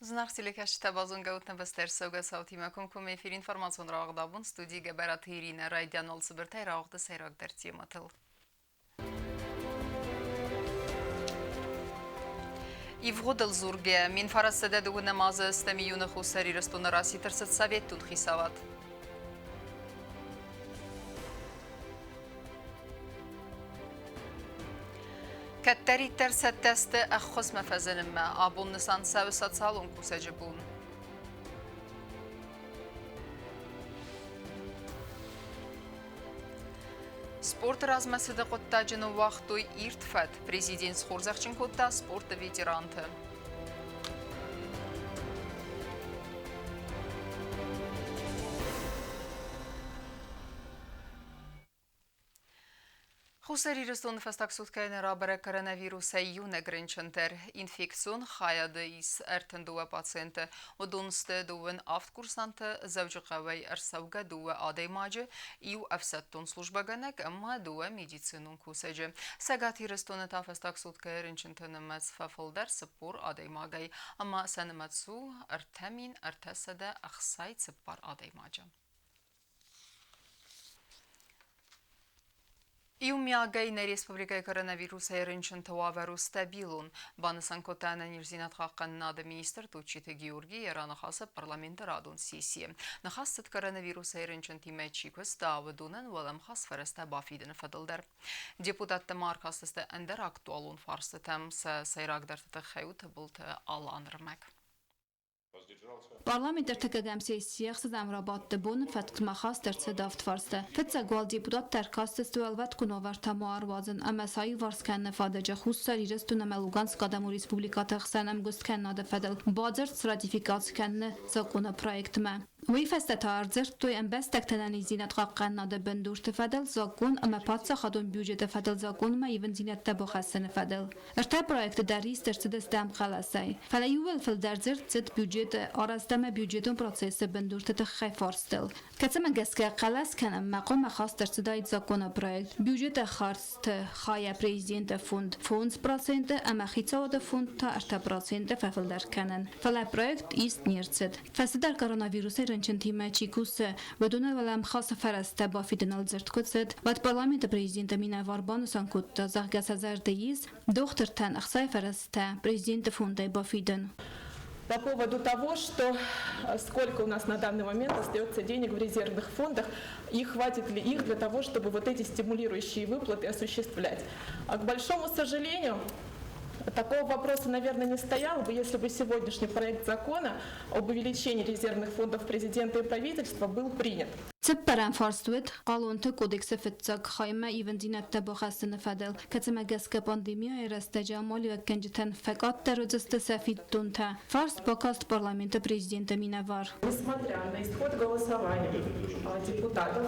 Зынаргъ телекӕсджытӕ, базонгӕ ут нӕ бӕстӕ ӕрцӕугӕ цаутимӕ комкоммӕ эфир информацион рауагъд абон студийы Гӕбӕраты Иринӕ. Райдиан уал цыбыртӕй рауагъды сӕйрагдӕр темӕтыл. Ивгъуыдыл дзургӕ, 1912 азы ӕстӕм июны Хуссар Ирыстоны расидт ӕрцыд Советон хицауад. Кӕддӕриддӕр цӕттӕ сты ӕххуысмӕ фӕзынынмӕ. Абон нысан цӕуы социалон кусӕджы бон. Спорты размӕцыды хъуыддаджы ныууагътой ирд фӕд. Президент схорзӕхджын кодта спорты ветеранты. Хуссар Ирыстоны фӕстаг суткӕйы нӕ рабӕрӕг коронавирусӕй иунӕг рынчын дӕр. Инфекцион хайады ис 32 пациенты. Уыдон сты дыууын авд курсанты, Дзӕуджыхъӕуӕй ӕрцӕугӕ дыууӕ адӕймаджы, иу ӕфсӕддон службӕгӕнӕг ӕмӕ дыууӕ медицинон кусӕджы. Цӕгат Ирыстоны та фӕстаг суткӕйы рынчынты нымӕц фӕфылдӕр 40 адӕймагӕй ӕмӕ сӕ нымӕц у 3364 адӕймаджы. Иумиагӕй нӕ республикӕйы коронавирусӕй рынчынты уавӕр у стабилон, банысан кодта ӕнӕниздзинад хъахъхъӕнынады министр Тотчиты Георгий йӕ раныхасы парламенты радон сессийы. Ныхас цыд коронавирусӕй рынчынтимӕ чи куыста, уыдонӕн уӕлӕмхас фӕрӕзтӕ бафидыны фӕдыл дӕр. Депутаттӕ ма ӕркастысты ӕндӕр актуалон фарстытӕм, сӕ сӕйрагдӕрты тыххӕй у Тыбылты Алан ӕрмӕг. Парламент ӕртыккӕгӕм сессийы ӕхсӕзӕм рабадты боны фӕткмӕ хаст ӕрцыд авд фарста. Фыццаг уал депутаттӕ ӕркастысты уӕлвӕткон уавӕртӕ ма ӕруадзын ӕмӕ сӕ аиуварс кӕныны фадыджы Хуссар Ирыстон ӕмӕ Луганскы Адӕмон Республикӕты хсӕн ӕмгуысткӕнынады фӕдыл бадзырд сратификаци кӕныны закъоны проектмӕ. Уый фӕстӕ та ӕрдзырдтой ӕмбӕстӕгты ӕнӕниздзинад хъахъхъӕнынады бындурты фӕдыл закъон ӕмӕ паддзахадон бюджеты фӕдыл закъонмӕ ивындзинӕдтӕ бахӕссыны фӕдыл. Ӕртӕ проекты дӕр ист ӕрцыдысты ӕмхъӕлӕсӕй. Фӕлӕ иууыл фылдӕр дзырд цыд бюджеты арӕзт ӕмӕ бюджетон процессы бындурты тыххӕй фарстыл, кӕцымӕ гӕсгӕ хъӕлӕс кӕнынмӕ хъуамӕ хаст ӕрцыдаид законопроект. Бюджеты хӕрдзты хайӕ президенты фонд 5% ӕмӕ хицауады фонд та 3% фӕфылдӕр кӕнын. Фӕлӕ проект ист не рцыд. Фӕстӕдӕр коронавирусӕй рынчынтимӕ чи кусы, уыдоны уӕлӕмхасы фӕрӕзтӕ бафидыныл дзырд куы цыд, уӕд парламенты президенты минӕвар банысан кодта, зӕгъгӕ сӕ зӕрды ис дохтыртӕн ӕхцайы фӕрӕзтӕ президенты фондӕй бафидын. По поводу того, что сколько у нас на данный момент остается денег в резервных фондах и хватит ли их для того, чтобы вот эти стимулирующие выплаты осуществлять. А к большому сожалению, такого вопроса, наверное, не стояло бы, если бы сегодняшний проект закона об увеличении резервных фондов президента и правительства был принят. Цыппӕрӕм фарст уыд Хъалонты кодексы фыццаг хаймӕ ивындзинӕдтӕ бахӕссыны фӕдыл, кӕцымӕ гӕсгӕ пандемияйы рӕстӕджы амалиуӕггӕнджытӕн фӕкъаддӕр уыдзысты сӕ фиддонтӕ. Фарст бакаст парламенты президенты минӕвар. Несмотря на исход голосования депутатов,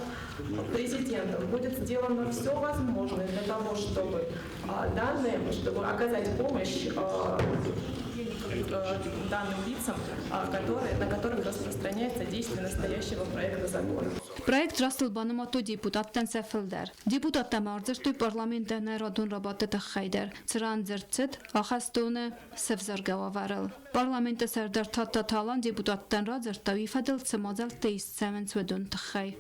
президентом будет сделано все возможное для того, чтобы данные, чтобы оказать помощь данным лицам, которые, на которых распространяется действие настоящего проекта закона. Проект растыл банымадтой депутаттӕн сӕ фылдӕр. Депутаттӕ ма ӕрдзырдтой парламенты ӕнӕрадон рабадты тыххӕй дӕр, цыран дзырд цыд ахӕстоны сӕвзӕргӕ уавӕрыл. Парламенты сӕрдар Тадтаты Алан депутаттӕн радзырдта, уый фӕдыл цы мадзӕлттӕ ист цӕуынц, уыдон тыххӕй.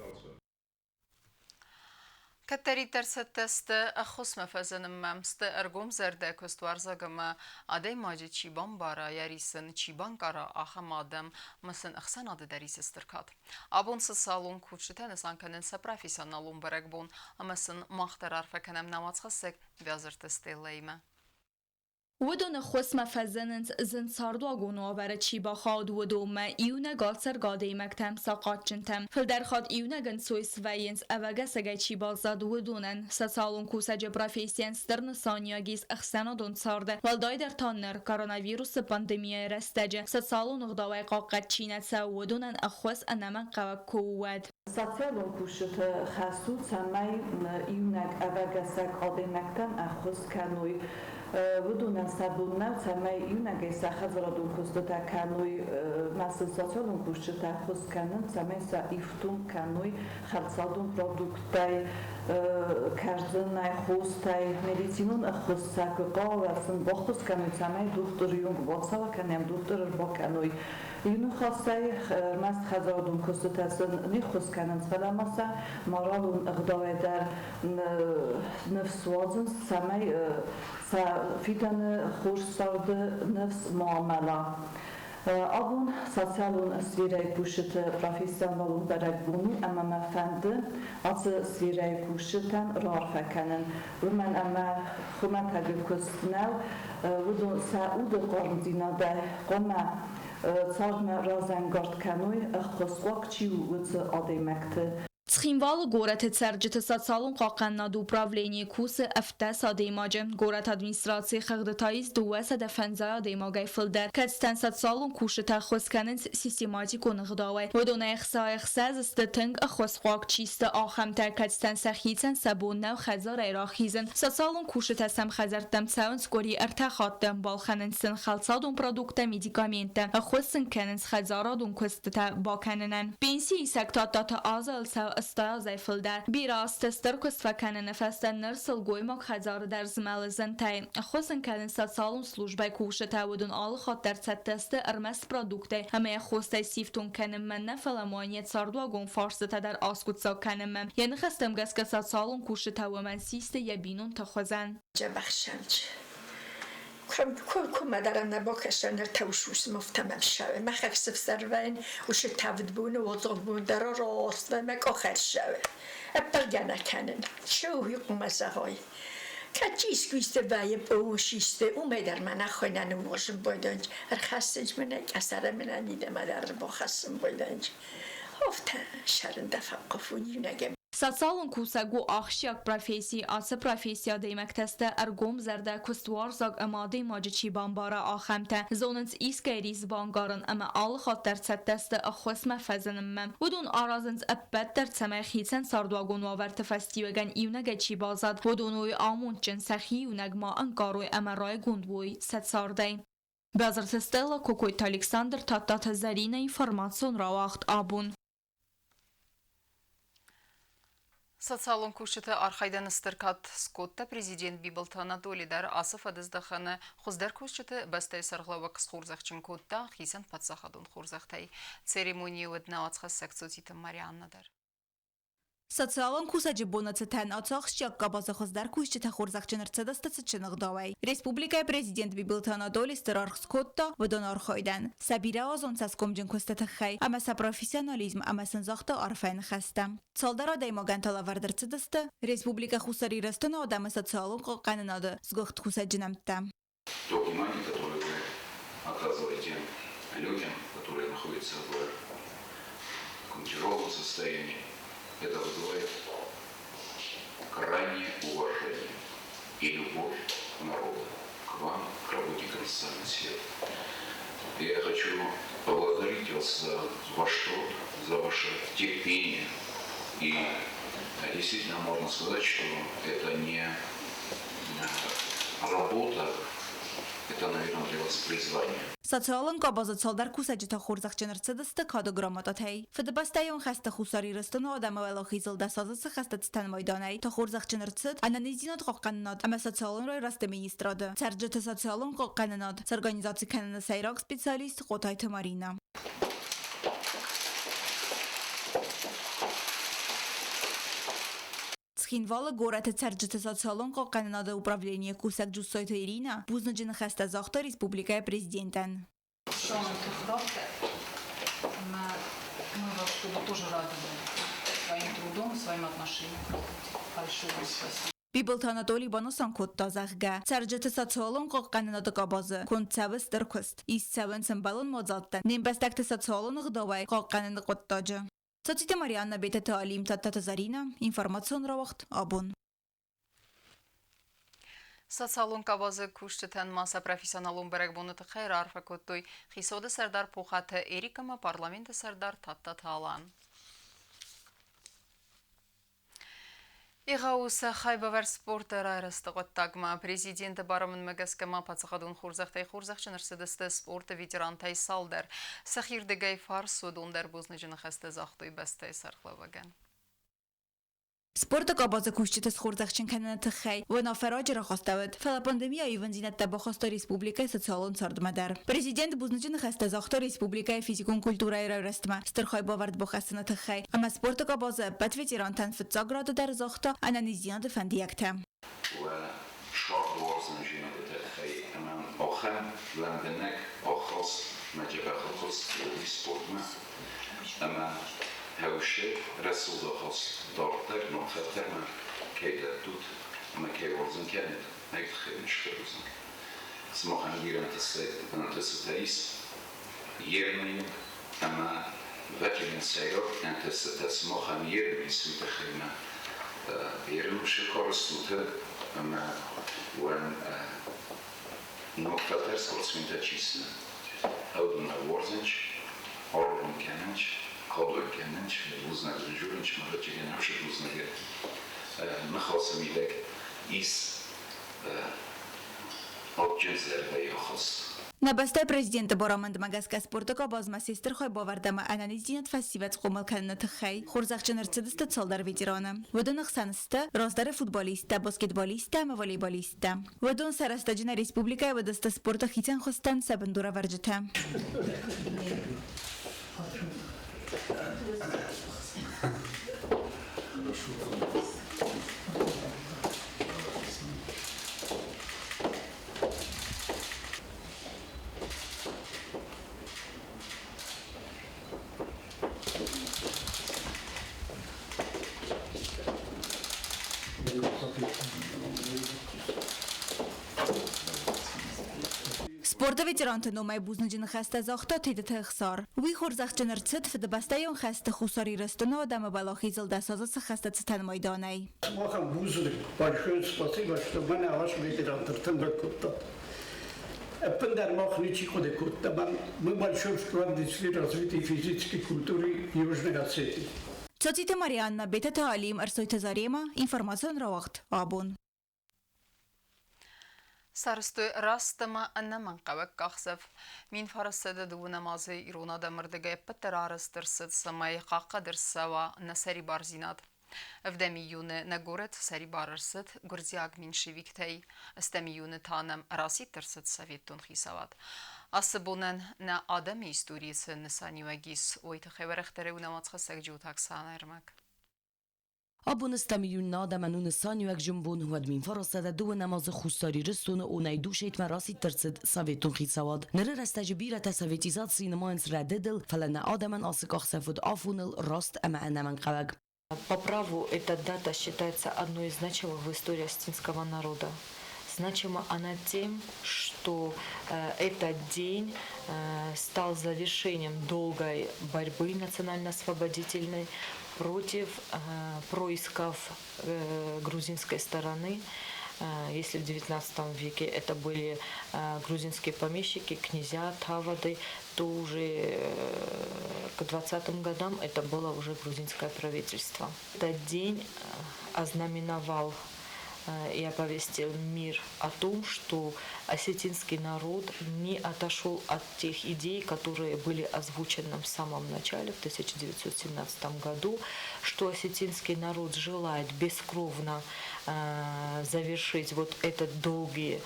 Кӕддӕриддӕр цӕттӕ сты ӕххуысмӕ фӕзынынмӕ, сты ӕргомзӕрдӕ куыстуарзаг ӕмӕ адӕймаджы чи бамбара, йӕ рисын чи банкъара, ахӕм адӕм ӕмӕ сын ӕхсӕнады дӕр ис стыр кад. Абон социалон кусджытӕ нысан кӕнынц сӕ профессионалон бӕрӕгбон ӕмӕ сын мах дӕр арфӕ кӕнӕм нӕ уацхӕссӕг Бязырты Стеллӕимӕ. Уыдоны ххуысмӕ фӕзынынц, зын цардуагон уавӕры чи бахауд, уыдонмӕ, иунӕг ацӕргӕ адӕймӕгтӕм, сахъатджынтӕм. Фылдӕр хатт иунӕг ӕнцой свӕййынц, ӕвӕгӕсӕгӕй чи баззад, уыдонӕн. Социалон кусӕджы профессийӕн стыр нысаниуӕг ис ӕхсӕнадон царды, уӕлдайдӕр та ныр, коронавирусы пандемияйы рӕстӕджы, социалон ӕгъдауӕй хъахъхъӕд чи нӕ цӕуы, уыдонӕн ӕххуыс ӕнӕмӕнгхъӕуӕг куы у, уӕд. Социалон кусджыты хӕс у, цӕмӕй иунӕг ӕвӕгӕсӕг адӕймӕгтӕн ӕххуыс кӕной. Уыдонӕн сӕ бон нӕу, цӕмӕй иунӕгӕй сӕ хӕдзарадон куыстытӕ кӕной, ма сын социалон кусджытӕ ӕххуыс кӕнын, цӕмӕй сӕ ифтонг кӕной хӕлцадон продукттӕй. Кӕрдзынӕй, хостӕй, медицинон ӕххуыс сӕ куы хъӕуа, уӕд сын баххуыс кӕной, цӕмӕй дохтыры онг бацӕуа кӕнӕ йӕм дохтыр ӕрбакӕной. Иу ныхасӕй, ӕрмӕст хӕдзарадон куыстытӕ сын не ххуыс кӕнынц, фӕлӕ ма сӕ моралон ӕгъдауӕй дӕр ныфс уадзынц, цӕмӕй сӕ фидӕны хорз царды ныфс ма амӕла. Абон социалон сферӕйы кусджыты профессионалон бӕрӕгбон у ӕмӕ мӕ фӕнды ацы сферӕйы кусджытӕн раарфӕ кӕнын, уымӕн ӕмӕ хуымӕтӕджы куыст нӕу, уыдон сӕ уды хъармдзинадӕй хъуамӕ цардмӕ разӕнгард кӕной, ӕххуысхъуаг чи у, уыцы адӕймӕгты. Цхинвалы горӕты цӕрджыты социалон хъахъхъӕнынады управленийы кусы 17 адӕймаджы. Горӕты администрацийы хыгъды та ис 250 адӕймагӕй фылдӕр, кӕцытӕн социалон кусджытӕ ӕххуыс кӕнынц систематикон ӕгъдауӕй. Уыдонӕй ӕхсӕз сты тынг ӕххуысхъуаг чи сты, ахӕмтӕ, кӕцытӕн сӕхицӕн сӕ бон нӕу хӕдзарӕй рахизын. Социалон кусджытӕ сӕм хӕдзӕрттӕм цӕуынц къуыри ӕртӕ хатты, балхӕнынц сын хӕлцадон продукттӕ, медикаменттӕ, ӕххуыс сын кӕнынц хӕдзарадон куыстытӕ бакӕнынӕн. Пенсиисӕг Тадтаты Азӕл сӕ 80 азӕй фылдӕр. Бирӕ азты стыр куыст фӕкӕныны фӕстӕ ныр сылгоймаг хӕдзары дӕр змӕлы зынтӕй. Ӕххуыс ын кӕнынц социалон службӕйы кусджытӕ, уыдон алы хатт дӕр цӕттӕ сты ӕрмӕст продукттӕй ӕмӕ йӕ хостӕй сифтонг кӕнынмӕ нӕ, фӕлӕ ма йын йӕ цардуагон фарстытӕ дӕр аскъуыддзаг кӕнынмӕ. Йӕ ныхӕстӕм гӕсгӕ социалон кусджытӕ уымӕн систы йӕ бинонты хуызӕн. Социалон кусӕг у ахсджиаг професси. Ацы професси адӕймӕгтӕ сты ӕргомзӕрдӕ, куыстуарзаг ӕмӕ адӕймаджы чи бамбара, ахӕмтӕ. Зонынц искӕй рис бангарын ӕмӕ алы хатт дӕр цӕттӕ сты ӕххуысмӕ фӕзынынмӕ. Уыдон аразынц ӕппӕт дӕр, цӕмӕй хицӕн цардуагон уавӕрты фӕстиуӕгӕн иунӕгӕй чи баззад, уыдон уой амондджын, сӕхи иунӕг ма ӕнкъарой ӕмӕ райгонд уой сӕ цардӕй. Базырты Стелла, Кокойты Александр, Тадтаты Зӕринӕ, информацион рауагъд абон. Социалон кусджыты архайдӕн стыр кад скодта президент Бибылты Анатоли дӕр. Ацы фӕдыздӕхӕны хуыздӕр кусджыты бӕстӕйы сӕргълӕууӕг схорзӕхджын кодта хицӕн паддзахадон хорзӕхтӕй. Церемонийы уыд нӕ уацхӕссӕг Цоциты Марианна дӕр. Социалон кусӕджы боны цытӕн ацы ахсджиаг къабазы хуыздӕр кусджытӕ хорзӕхджын ӕрцыдысты цытджын ӕгъдауӕй. Республикӕйы президент Бибылты Анатоли стыр аргъ скодта уыдон архайдӕн, сӕ бирӕазон цӕсгомджын куысты тыххӕй ӕмӕ сӕ профессионализм ӕмӕ сын загъта арфӕйы ныхӕстӕ. Цалдӕр адӕймагӕн та лӕвӕрд ӕрцыдысты Республикӕ Хуссар Ирыстоны адӕмы социалон хъахъхъӕнынады сгуыхт кусӕджы нӕмттӕ. То внимание, которое вы оказываете людям, которые находятся в таком тяжелом состоянии, это вызывает крайнее уважение и любовь народа к вам, к работникам социальной сферы. Я хочу поблагодарить вас за ваш труд, за ваше терпение. И действительно можно сказать, что это не работа, это, наверное, для вас призвание. Социалон къабазы цалдӕр кусӕджы та хорзӕхджын ӕрцыдысты кады грамотатӕй. Фыдыбӕстӕйон хӕсты Хуссар Ирыстоны адӕмы уӕлахизыл дӕсазы цы хӕсты цытӕн майданӕй та хорзӕхджын ӕрцыд Ӕнӕниздзинад хъахъхъӕнынад ӕмӕ социалон райрӕзты министрады цӕрджыты социалон хъахъхъӕнынад сорганизаци кӕныны сӕйраг специалист Хъотайты Маринӕ. Цхинвалы горӕты цӕрджыты социалон хъахъхъӕнынады управленийы кусӕг Джуссойты Иринӕ бузныджы ныхӕстӕ загъта республикӕйы президентӕн. Ӕмӕ мы вас чтобы тоже радовали своим трудом, своим отношением к работе. Большое вам спасибо. Бибылты Анатолий банысан кодта, зӕгъгӕ, цӕрджыты социалон хъахъхъӕнынады къабазы конд цӕуы стыр куыст, ист цӕуынц ӕмбӕлон мадзӕлттӕ не мбӕстӕгты социалон ӕгъдауӕй хъахъхъӕныны хъуыддаджы. Цоциты Марианна, Бететы Алим, Тадтаты Заринӕ, информацион рауагъд абон. Социалон къабазы кусджытӕн ма сӕ профессионалон бӕрӕгбоны тыххӕй раарфӕ кодтой хицауады сӕрдар Пухаты Эрик ӕмӕ парламенты сӕрдар Тадтаты Алан. Егъау сӕ хайбавӕрд спорты райрӕзты хъуыддагмӕ. Президенты барамындмӕ гӕсгӕ ма паддзахадон хорзӕхтӕй хорзӕхджын ӕрцыдысты спорты ветерантӕй цалдӕр. Сӕхирдыгӕй фарс уыдон дӕр бузныджы ныхӕстӕ загътой бӕстӕйы сӕргълӕууӕгӕн. Спорты къабазы кусджыты схорзӕхджын кӕныны тыххӕй уынаффӕ раджы рахастӕуыд, фӕлӕ пандемийӕ ивындзинӕдтӕ бахаста республикӕйы социалон цардмӕ дӕр. Президент бузныджы ныхӕстӕ загъта республикӕйы физикон культурӕйы райрӕзтмӕ стыр хайбавӕрд бахӕссыны тыххӕй ӕмӕ спорты къабазы ӕппӕт ветерантӕн фыццаг рады дӕр загъта ӕнӕниздзинады фӕндиӕгтӕ. Уӕ цардуарзондзинады тыххӕй ӕмӕ ахӕм лӕмбынӕг ахаст мӕ дзӕбӕх ахаст уыди спортмӕ ӕмӕ хӕусы рӕсугъд ахаст дарддӕр ног фӕлтӕрмӕ кӕй дӕттут ӕмӕ кӕй уарзын кӕнут, уый тыххӕй уын стыр бузныг. Сымахӕн бирӕ ӕнтыстытӕ ис ермӕйы ӕмӕ ветеран сӕйраг ӕнтыстытӕ сымахӕн ермӕ ис, уый тыххӕй мӕ ерын сыкарстут ӕмӕ уӕн ног фӕлтӕр спортсментӕ чи сты, уыдонмӕ уарзынц, аргъ кӕнынц, кадой кӕнынц, бузныг дзурынц, мӕ ӕвӕццӕгӕн бузныг ныхасы мидӕг ис адджын зӕрдӕйы ахаст. Нӕ бӕстӕйы президенты барамындмӕ гӕсгӕ спорты къабазмӕ се стыр хайбавӕрд ӕмӕ ӕнӕниздзинад фӕсивӕд схъомыл кӕныны тыххӕй хорзӕхджын ӕрцыдысты цалдӕр ветераны. Уыдоны хсӕн сты раздӕры футболисттӕ, баскетболисттӕ ӕмӕ волейболисттӕ. Уыдон сӕ рӕстӕджы нӕ республикӕйы уыдысты спорты хицӕн хуызтӕн сӕ бындурӕвӕрджытӕ. Спорты ветеранты номӕй бузныджы ныхӕстӕ загъта Тедеты Ӕхсар. Уый хорзӕхджын ӕрцыд Фыдыбӕстӕйон хӕсты Хуссар Ирыстоны адӕмы уӕлахизыл дӕсазы цы хӕсты цытӕн майданӕй. Махӕн бузныг, большое спасибо, что мӕнӕ ас ветеранты ӕртымбыл кодтат. Ӕппындӕр мах ничи хъуыды кодта. Мы большой вклад внесли в развитие физической культуры Южной Осетии. Цоциты Марианна, Бетаты Алим, Ӕрсойты Зарема, информацион рауагъд «Абон». Сарӕзтой раст ӕмӕ ӕнӕмӕнгхъӕуӕг къахдзӕф. 1932 азы ирон адӕмы рдыгӕй ӕппӕтдӕр арӕзт ӕрцыд, цӕмӕй хъахъхъӕд ӕрцӕуа нӕ сӕрибардзинад. Ӕвдӕм июны нӕ горӕт сӕрибар ӕрцыд гуырдзиаг меньшевиктӕй. Ӕстӕм июны та нӕм расидт ӕрцыд советон хицауад. Ацы бонӕн нӕ адӕмы историйы цы нысаниуӕг ис, уый тыххӕй уӕрӕхдӕрӕй у нӕ уацхӕссӕг Джиоты Оксанӕ ӕрмӕг. Абоны стӕм июнь адӕмӕн у нысаниуӕгджын бон, уӕд 1902 азы Хуссар Ирыстоны онӕй душетмӕ расидт ӕрцыд советон хицауад. Ныры рӕстӕджы бирӕтӕ советизацийы нымайынц рӕдыдыл, фӕлӕ нӕ адӕмӕн ацы къахдзӕф уыд афоныл раст ӕмӕ ӕнӕмӕнгхъӕуӕг. По праву эта дата считается одной из значимых в истории осетинского народа. Значима она тем, что этот день стал завершением долгой борьбы национально-освободительной против происков грузинской стороны. Если в XIX веке это были грузинские помещики, князья, тавады, то уже к 20-м годам это было уже грузинское правительство. Этот день ознаменовал и оповестил мир о том, что осетинский народ не отошел от тех идей, которые были озвучены в самом начале, в 1917 году, что осетинский народ желает бескровно завершить вот этот долгий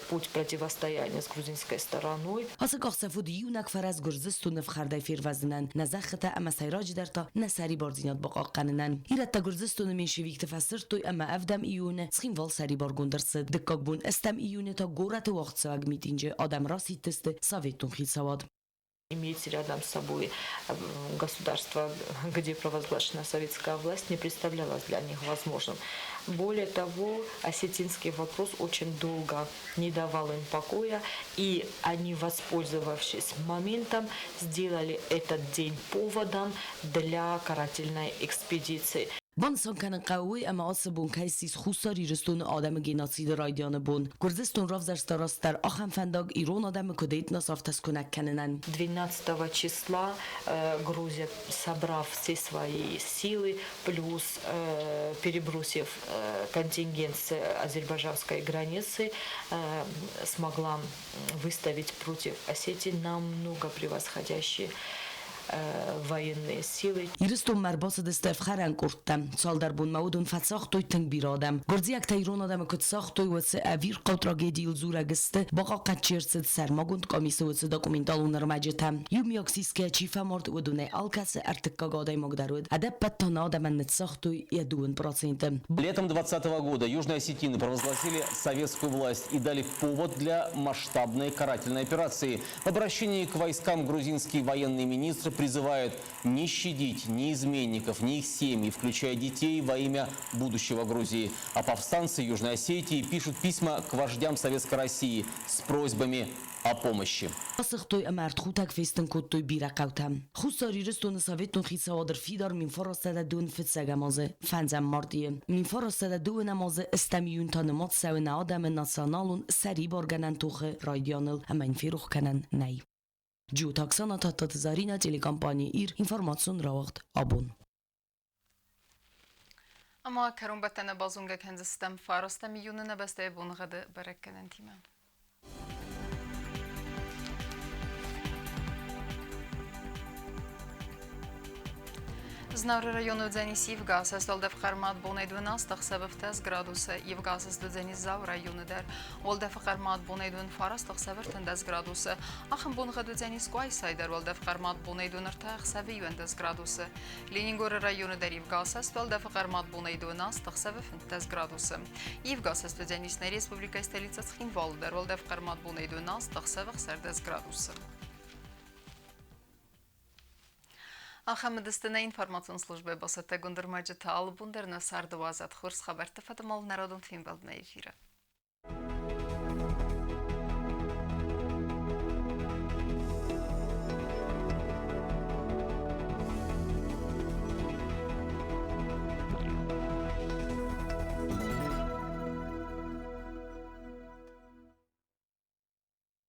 путь противостояния с грузинской стороной. Ацы къахдзӕф уыд иунӕг фӕрӕз Гуырдзыстоны ӕфхӕрдӕй фервӕзынӕн, нӕ зӕххытӕ ӕмӕ сӕйраджыдӕр та нӕ сӕрибардзинад бахъахъхъӕнынӕн. Ирӕттӕ Гуырдзыстоны меньшевикты фӕсырдтой ӕмӕ ӕвдӕм июны Цхинвал сӕрибаргонд ӕрцыд. Дыккаг бон ӕстӕм июны та горӕты уагъдцӕуӕг митинджы адӕм расидтысты советон хицауад. Иметь рядом с собой государство, где провозглашена советская власть, не представлялось для них возможным. Более того, осетинский вопрос очень долго не давал им покоя, и они, воспользовавшись моментом, сделали этот день поводом для карательной экспедиции. Банысан кӕнын хъӕуы уый, ӕмӕ ацы бон кӕй ссис Хуссар Ирыстоны адӕмы геноциды райдианы бон. Гуырдзыстон равзӕрста растдӕр ахӕм фӕндаг ирон адӕмы куыд этнос, афтӕ скуынӕг кӕнынӕн. 12 числа Грузия, собрав все свои силы, плюс перебросив контингент с азербайджанской границы, смогла выставить против Осетии намного превосходящие военные силы. Ирыстонмӕ ӕрбацыдысты ӕфхӕрӕн къордтӕ. Цалдӕр бонмӕ уыдон фӕцагътой тынг бирӕ адӕм. Гуырдзиӕгтӕ ирон адӕмы куыд цагътой, уыцы ӕвирхъау трагедийыл дзурӕг сты, бахъахъхъӕд чи ӕрцыд, сӕрмагонд къамисы уыцы документалон ӕрмӕджытӕ. Иумиаг сисгӕ чи фӕмард, уыдонӕй алкӕцы ӕртыккаг адӕймаг дӕр уыд. Ӕдӕппӕт та нӕ адӕмӕн ныццагътой йӕ 2%. Летом 2020 года Южные осетины провозгласили советскую власть и дали повод для масштабной карательной операции. В обращении к войскам грузинский военный министр призывает не щадить ни изменников, ни их семьи, включая детей, во имя будущего Грузии. А повстанцы Южной Осетии пишут письма к вождям Советской России с просьбами о помощи. Басыгътой ӕмӕ ӕртхутӕг фестын кодтой бирӕ хъӕутӕ. Хуссар Ирыстоны Советон хицауад ӕрфидар 1902 фыццӕгӕм азы фӕндзӕм мартъийы. 1902 азы стӕм июнь та нымад цӕуы нӕ адӕмы националон сӕрибаргӕнӕн тохы райдианыл ӕмӕ йын ферох кӕнӕн нӕй. Джиоты Оксана, Тадтаты Заринӕ, телекомпани «Ир», информацион рауагъд «Абон». Ӕмӕ кӕронбӕттӕны базонгӕ кӕндзыстӕм фарастӕм июны нӕ бӕстӕйы боныгъӕды бӕрӕггӕнӕнтимӕ. Знауыры районы уыдзӕнис ивгӕ, уӕлдӕф хъӕрмад бонӕй 12 ӕхсӕвы 10 градусы, ивгӕ уыдзӕнис Дзауы районы дӕр. Уӕлдӕфы хъӕрмад бонӕй 9 ӕхсӕвы 13 градусы. Ахӕм боныгъӕд уыдзӕнис Къуайсайы дӕр, уӕлдӕф хъӕрмад бонӕй 3 ӕхсӕвы 11 градусы. Ленингоры районы дӕр ивгӕ уӕлдӕфы хъӕрмад бонӕй 12 ӕхсӕвы 15 градусы. Ивгӕ уыдзӕнис нӕ республикӕйы столицӕ Цхинвалы дӕр, уӕлдӕф хъӕрмад бонӕй 12 ӕхсӕвы 16 градусы. Ахӕм уыдысты нӕ информацион службӕйы бацӕттӕгонд ӕрмӕджытӕ. Алы бон дӕр нӕ царды уадзӕд хорз хабӕртты фӕдыл народон фембӕлд нӕ эфиры.